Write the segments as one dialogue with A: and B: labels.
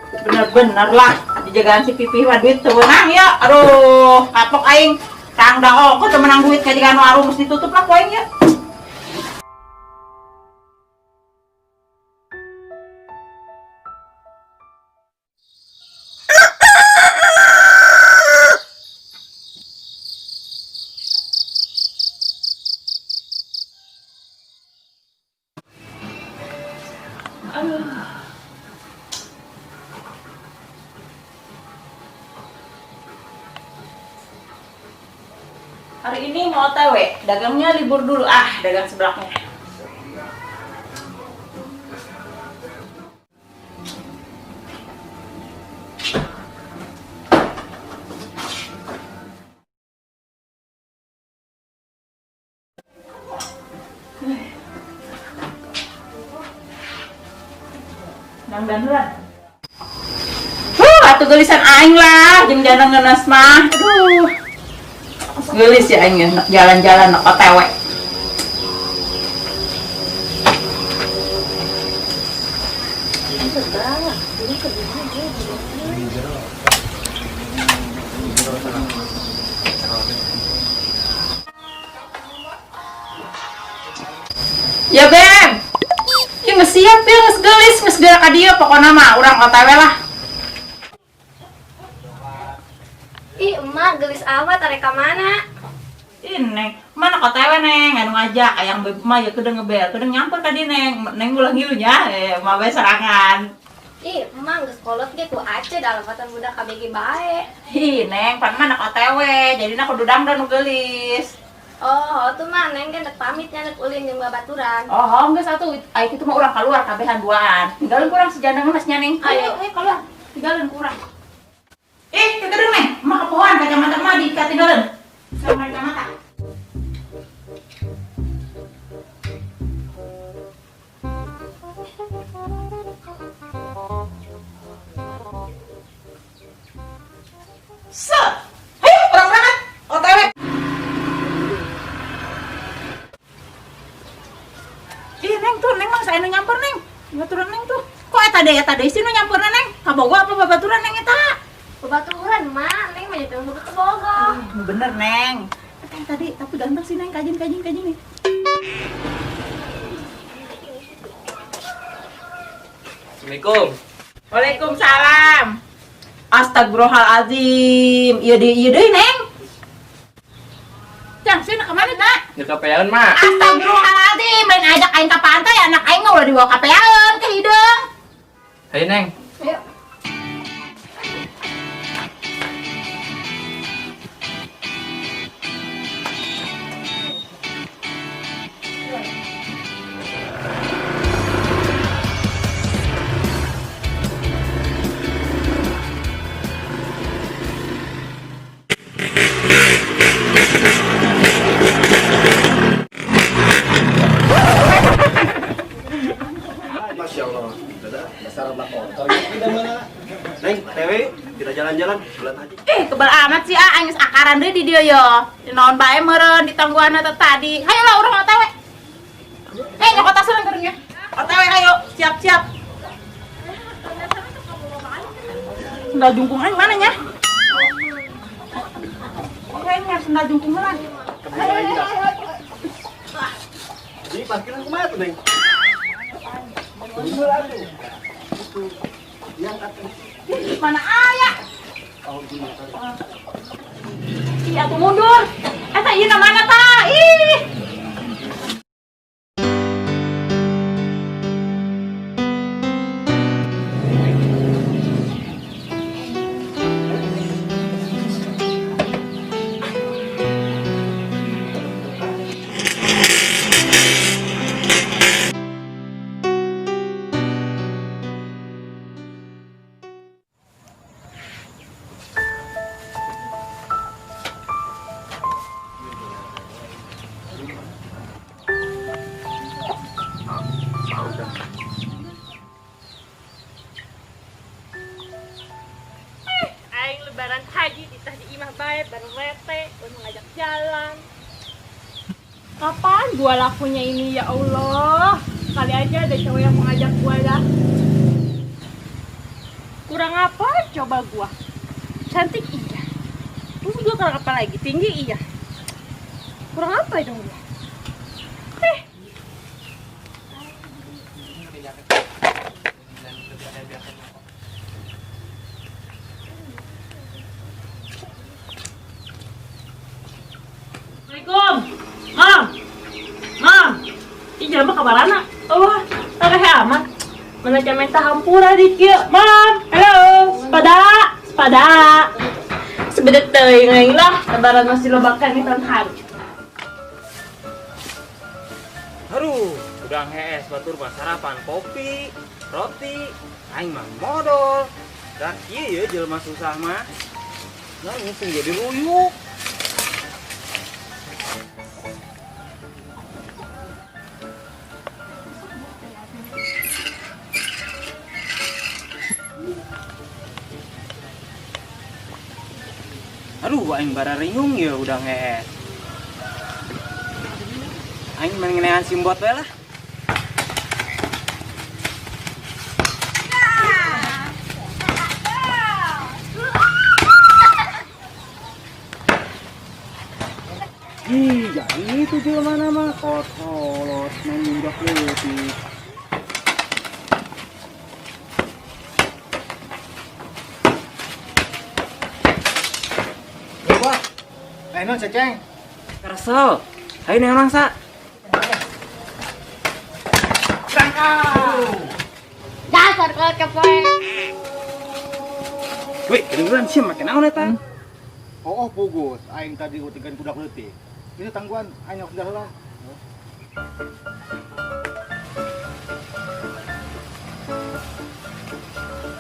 A: Bener-bener lah dijagaan si pipih mah duit teu meunang ya. Aduh, kapok aing. Kang Dao kok teu meunang duit kajagaan warung mesti ditutup lah ku aing ya. Hari ini mau OTW, dagangnya libur dulu ah, dagang sebelahnya. Nang danduran. Huh, atuh geulisan aing lah, jeung jana ngeunas mah. Aduh. Geulis ya aing ya, jalan-jalan nak OTW. Ya Beb, ya nggak siap ya, nggak gelis, nggak segera ka dieu pokoknya mah urang OTW lah.
B: Ih, emak gelis amat arek ka mana?
A: Ih, Neng, mana OTW Neng, anu ngajak ayang Beb mah ya kudu ngebel, kudu nyamper ka dieu Neng, Neng ulah ngilu nya, mah bae serangan.
B: Ih, emak geus kolot ge ku Aceh dalam budak KBG bae.
A: Ih, Neng, pan mah anak OTW, jadina kudu dangdan nu geulis.
B: Oh, tuh mah Neng kan dek pamit nya dek ulin jeung babaturan.
A: Oh, geus atuh, ai kitu mah urang keluar kabehan duaan. Tinggalin kurang sejana ngenes nya Neng.
B: Ayo.
A: Ayo, ayo keluar. Tinggalin kurang. Kegereng Neng, mah kepohoan kacamata mah dikatinggalin. Sama kacamata. Se, ayo orang berangkat. OTW. Ih, Neng tuh, Neng mah saya nu nyamper Neng. Babaturan Neng tuh. Kok eta deui, eta deui sih nu nyamperna Neng? Ka Bogor apa babaturan Neng eta?
B: Babaturan mah, Neng mah jadi ke Bogor.
A: Bener Neng. Eta yang tadi, tapi ganteng sih Neng, kajin kajin kajin nih.
C: Assalamualaikum.
A: Waalaikumsalam. Astagfirullahalazim. Ieu deui, ieu deui Neng. Cang, sih nak kemana, Nak?
C: Di kapean, Mak.
A: Astagfirullahaladzim, lain ajak aing ke pantai, anak aing mah udah dibawa kapean ke hidung.
C: Ayo, Neng.
B: Ayo.
D: Masya Allah, dasar anak kotor. Neng, Tewe, kita jalan-jalan bulan haji.
A: Kebal amat sih, ah, aing geus akaran deui di dieu yo. Naon bae meureun di tangguhanna teh tadi. Hayo lah urang OTW. Nyokot tas urang geuring ya. OTW ayo, siap-siap. Sendal jungkung aing mana nya? Oke, ini harus sendal jungkung lah.
D: Jadi parkiran kumaha tuh, Neng?
A: Mana aya? Ih, atuh mundur. Eta ieu mana ta? Ih.
E: Aing lebaran haji ditah di imah bae bareng rete, gua ngajak jalan. Kapan gua lakunya ini ya Allah? Kali aja ada cowok yang mau ngajak gua dah. Kurang Kurang apa coba gua? Cantik iya. Terus gua kurang apa lagi? Tinggi iya. Kurang apa dong gua? Assalamualaikum. Mam. Mam. Ih, jelema kabarana? Oh, tarehe amat. Mana minta hampura di kieu. Mam. Halo, sepada. Sepada. Sebedet teuing aing lah, lebaran masih lobakan di tahun haji.
C: Aduh, udah hees batur mah sarapan kopi, roti, aing mah modal. Da ieu ye jelema susah mah. Nah, ngusung jadi ruyuk. Aduh, aing bararingung ya udah hees. Aing mengenean simbot we lah. Ih, jadi itu jelema nama kotolos main munjok leutik.
F: Non ceceng.
C: Kesel. Hayu neng mangsa.
F: Berangkat.
B: Dasar kolot kepoe.
C: Wih, kedengeran sih make naon eta?
F: Oh, pugus, aing tadi utigan budak leutik. Ini tangguhan aing harus heula.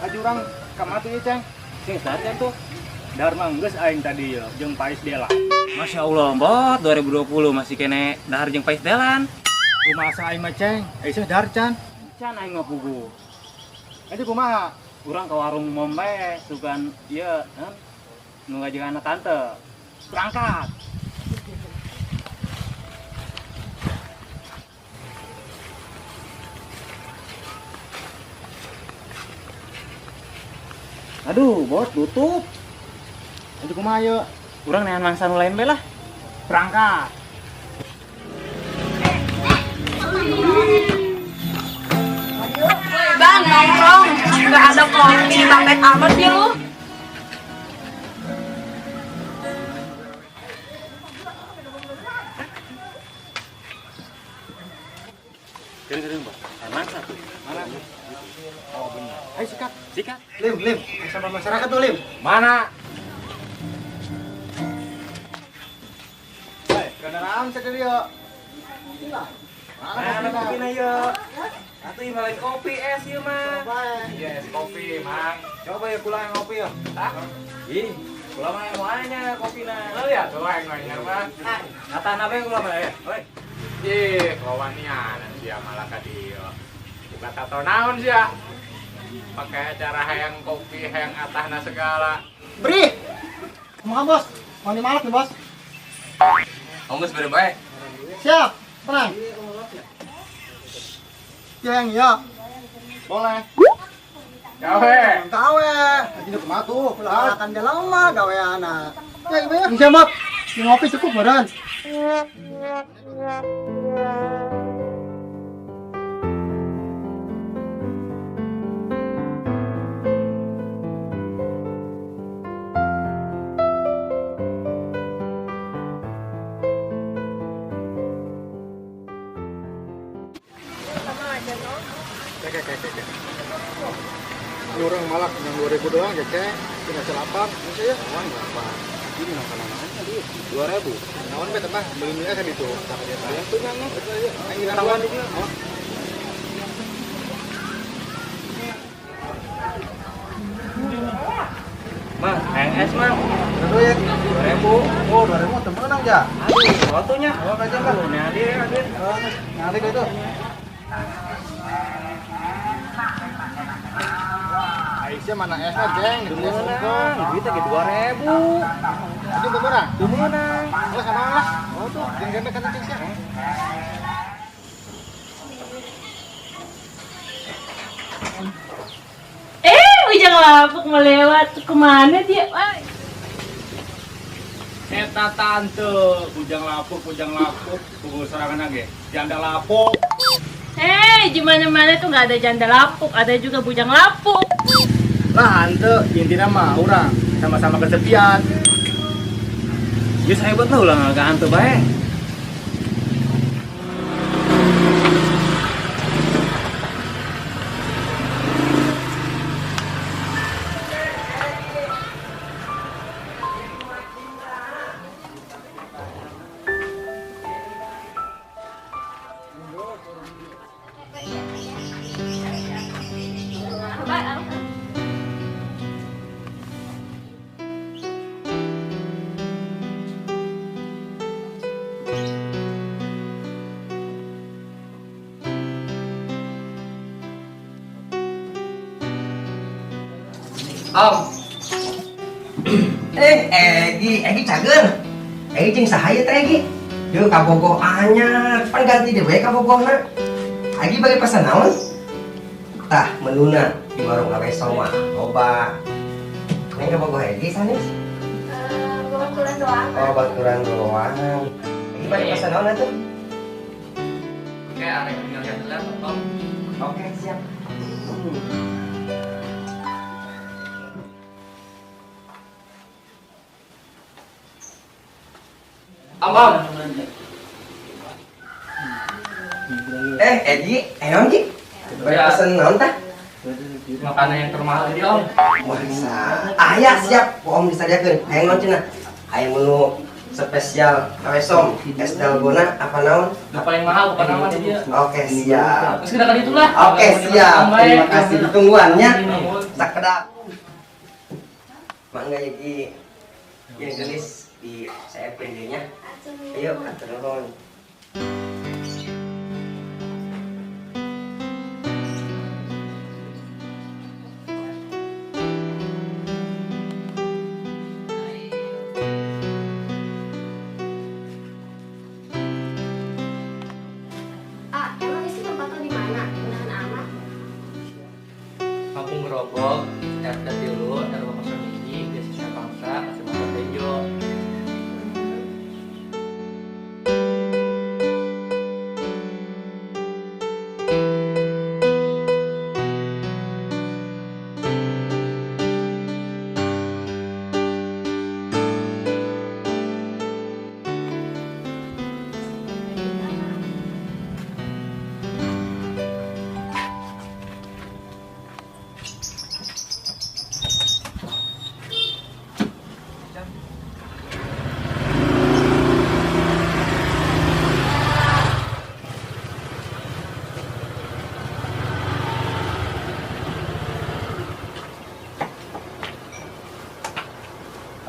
F: Haji urang ka mana tuh ieu, Ceng?
C: Sing saat tuh.
F: Dahar mah geus aing tadi ya, jeung pais dela.
C: Masya Allah, bot 2020 masih kene dahar jeung pais delan.
F: Kumaha aing mah, Ceng? Aisyah dahar can.
C: Can aing mah pugu.
F: Aja kumaha?
C: Urang ke warung mom bae, sugan ieu, nu ngajengan anak tante. Berangkat. Aduh, bos tutup.
F: Aja kumaha yeuh?
C: Urang neangan mangsa nu lain bae lah.
F: Berangkat.
A: Woi bang, nongkrong. Nggak ada kopi, bapet amat ya lu.
C: Kering-kering, Bos. Mangsa tuh.
F: Mana? Oh, benar. Ayo sikat.
C: Sikat.
F: Lim, lim. Sama masyarakat tuh, Lim.
C: Mana?
F: Hei, kendaraan saya dia.
C: Mana kopi na yuk? Atuh ieu lain kopi es ieu mah. Iya, es kopi, Mang.
F: Coba ya pulang yang ngopi ya.
C: Hah? Ih, kula mah yang moanya kopina.
G: Oh ya, tuh yang nganyar mah.
C: Ngatana bae kula mah ya. Oi.
G: Ih, kawanianan sia malah ka dieu. Buka tato naon sia. Pakai acara hayang kopi, hayang atahna segala.
F: Beri. Kumaha, Bos? Mau dimalak nih, Bos.
C: Oh, geus bere bae.
F: Siap, tenang. Yang ya. Boleh.
G: Gawe.
F: Gawe. Ini kumaha tuh? Akan jalan mah gaweana. Ya, ibu ya. Siap, ngopi cukup meureun. Oke. Ini orang malak yang 2000 doang ya, Cek. Ini selapan, ini saya. Wah, berapa? Ini makanan dia 2000. Naon beta mah beli mie kan itu. Yang tuh nang. Aing tangguhan di dieu.
C: Mang, hayang es, Mang.
F: Berapa ya?
C: 2000.
F: Oh, 2000 teu meunang ja.
C: Aduh, waktunya.
F: Oh, aja lah.
C: Nah, dia, dia.
F: Oh, nyari itu. Aisyah mana esnya, Ceng?
C: Meunang, duitnya ge 2000.
F: Itu teu meunang?
C: Teu meunang.
F: Lah, sama lah. Oh, tuh, jeung gembek kan Ceng sia.
E: Bujang lapuk melewat kemana dia? Woi.
G: Eta tante, bujang lapuk, tunggu serangan ge. Janda lapuk.
E: Hei, di mana-mana tuh nggak ada janda lapuk, ada juga bujang lapuk.
F: Lah henteu, intina mah urang sama-sama kesepian.
C: Geus hebat lah ulah ka hantu bae.
H: Om. Egi, Egi cager. Egi jeung saha ieu teh Egi? Yeuh kabogoh anyar, pan ganti deui we kabogohna. Egi bari pesan naon? Tah, menuna di warung Awe Soma loba. Neng kabogoh Egi sanes?
B: Baturan doang.
H: Oh, baturan doang. Egi bari pesan naon atuh?
I: Oke, arek ngeliat-liat, Om.
H: Oke, siap.
I: Om, Om.
H: Egi, naon Ki? Bari pesen naon tah?
I: Makanan yang termahal ini, Om.
H: Masa? Aya siap, ku Om disadiakeun. Hayang naon cenah? Hayang menu spesial Awesom, es dalgona apa naon?
I: Udah paling mahal bukan nama dia.
H: Oke, siap.
I: Terus kita kali itulah.
H: Oke, siap. Terima kasih ditungguannya. Sakedap. Mangga ya Ki. Yang gelis di saya pendenya. Ayo, atur nuhun.
B: Ah, emang isi tempatnya di mana? Menahan amat.
I: Kampung Grogol, RT 3, RW 01, Desa Singaperbangsa, Kecamatan Tenjo.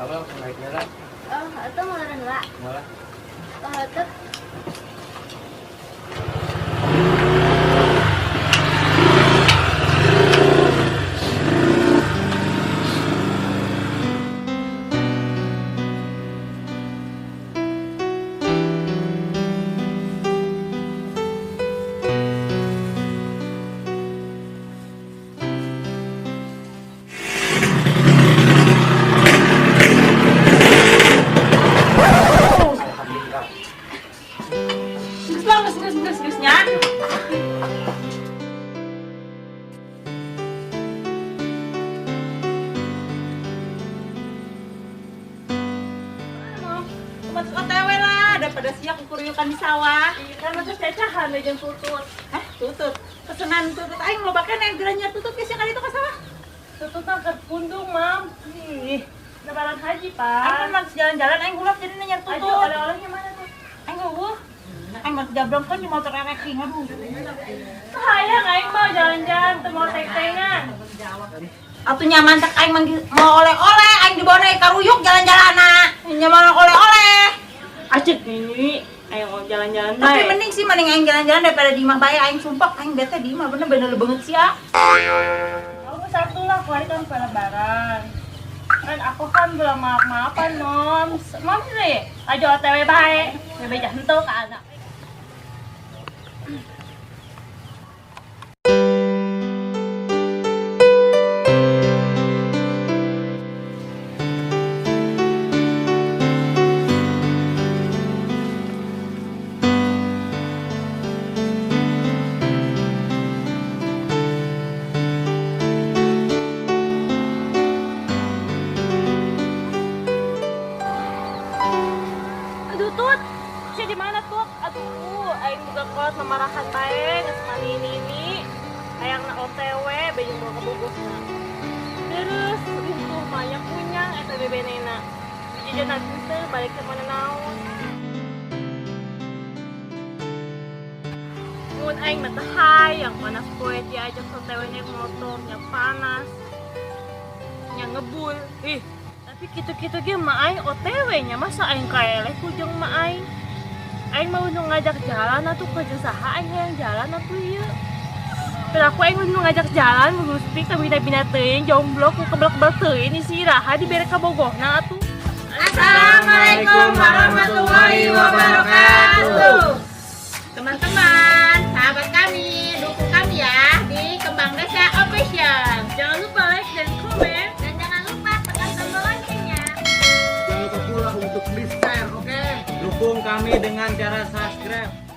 I: Kamu langsung naik jalan.
B: Oh, itu mau lah.
I: Malah.
B: Oh, itu.
A: Masuk OTW lah, daripada siang kukuriukan di sawah.
E: Iya kan terus cacahan aja tutut.
A: Hah, tutut? Pesenan tutut aing loba keneh geranya tutut geus kali itu ka sawah.
E: Tutut mah ke pundung, Mam.
A: Ih,
E: lebaran haji, Pak.
A: Aing kan langsung jalan-jalan aing hulap jadi nanya tutut.
E: Ayo, oleh-olehnya mana tuh?
A: Aing eueuh. Aing mah jablong kan di motor ereking, aduh.
E: Sayang aing mau jalan-jalan teu mau teng-tengan.
A: Atuh nyaman tak aing mau oleh-oleh, aing dibawa naik karuyuk jalan-jalan. Nyaman oleh-oleh.
E: Acet ini, aing mau jalan-jalan
A: Tapi mending sih mending aing jalan-jalan daripada di imah bae aing sumpah aing bete di imah bener-bener banget sih ya.
E: Aku satu lah, keluar kan lebaran. Kan aku kan belum maaf-maafan, Moms. Moms nih, aja OTW bae. Bebe jantung ke anak. Terus runtuh mah nya kunyang eta bebenena. Dijajanan teu balik ke mana naon. Mun aing mah teh hayang panas poe diajak sotewe naik motor nya panas. Nya ngebul. Ih, tapi kitu-kitu ge mah aing OTW nya, masa aing kaeleh ku jeung mah aing. Aing mau nu ngajak jalan atuh ke jeung saha aing hayang jalan atuh ieu. Piraku aing nu ngajak jalan mun gusti kabina-bina teuing jomblo ku kebel-kebel teuing si iraha dibere kabogohna atuh.
A: Assalamualaikum warahmatullahi wabarakatuh. Teman-teman, sahabat kami, dukung kami ya di Kembang Desa Official.
E: Jangan lupa like dan komen.
B: Dan jangan lupa tekan tombol loncengnya.
F: Jangan lupa pula untuk di share, oke?
C: Dukung kami dengan cara subscribe.